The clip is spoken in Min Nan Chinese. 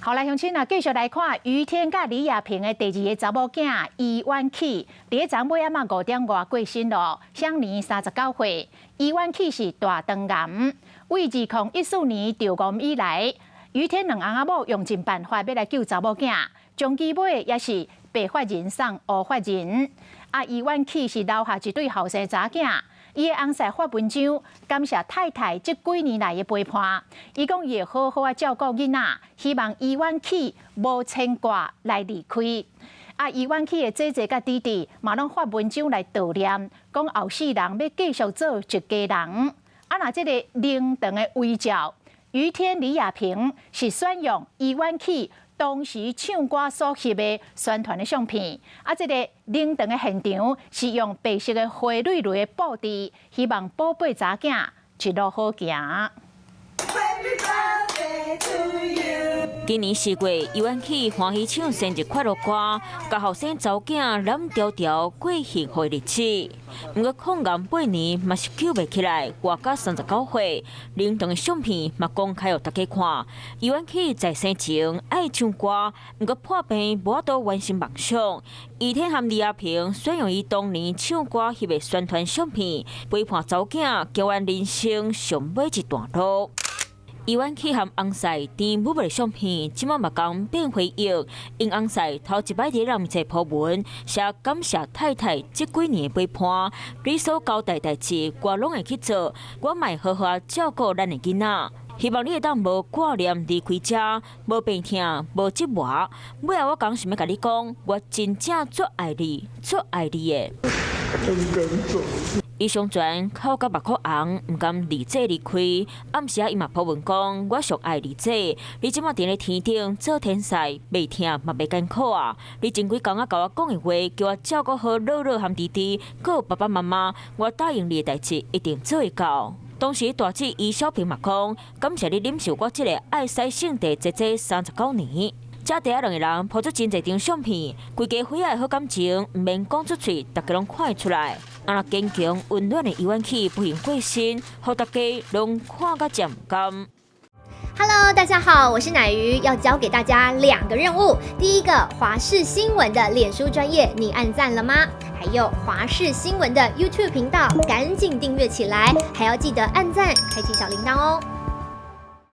好來，鄉親啊，繼續來看余天佮李亞萍的第二個查某囝伊婉琪，佇咧昨尾暗仔5點外過身咯，享年39歲。伊婉琪是大腸癌，為2014年著癌以來，余天兩翁仔某用盡辦法欲來救查某囝，終其尾也是白髮人送烏髮人。啊，伊婉琪是留下一對後生查囝。伊的翁婿發文章感謝太太這幾年來的陪伴。伊講伊會好好仔照顧囡仔，希望伊婉琪無牽掛來離開。啊，伊婉琪的姐姐佮弟弟嘛攏發文章來悼念，講後世人欲繼續做一家人。啊，若這个靈堂的遺照，余天李亞萍是選用伊婉琪當時唱歌所翕的宣傳的相片，啊，這個靈堂的現場是用白色的花蕊蕊的布置，希望寶貝查囝一路好行。今年4月，伊婉琪歡喜唱生日快樂歌，共後生查某囝攬牢牢過幸福的日子。毋過抗癌8年嘛是救袂起來，活到39歲，靈堂的相片嘛公開予大家看。伊婉琪在生前愛唱歌，毋過破病無法度完成夢想。余天和李亞萍選用伊當年唱歌翕的宣傳相片，陪伴查某囝行完人生上尾一段路。伊婉琪和翁婿甜蜜蜜的相片，這擺嘛共變回憶。𪜶翁婿頭一擺佇人面前 po 文，寫感謝太太這幾年的陪伴。你所交代代誌，我攏會去做。我嘛會好好照顧咱的囡仔。希望你會當無掛念離開遮，無病痛，無折磨。尾後我講想欲共你講，我真正足愛你，足愛你的。伊上傳哭甲目眶紅，毋甘二姐離開。暗時仔伊嘛 po 文講：我上愛二姐，你這擺佇咧天頂做天使，袂疼嘛袂艱苦啊！你前幾工仔共我講的話，叫我照顧好樂樂和弟弟，閣有爸爸媽媽，我答應你的代誌一定做會到。當時大姊伊小平嘛講：感謝你忍受我這個愛使性地姐姐39年。這底下兩个人 po 出真濟張相片，規家伙仔的好感情，毋免講出喙，大家攏看會出來。啊，若堅強溫暖的伊婉琪不幸過身，予大家攏看甲真毋甘。 Hello，大家好，我是乃瑜，要交給大家兩個任務。第一個，華視新聞的臉書專頁，你按讚了嗎？還有華視新聞的 YouTube 頻道，趕緊訂閱起來，還要記得按讚，開啟小鈴鐺哦。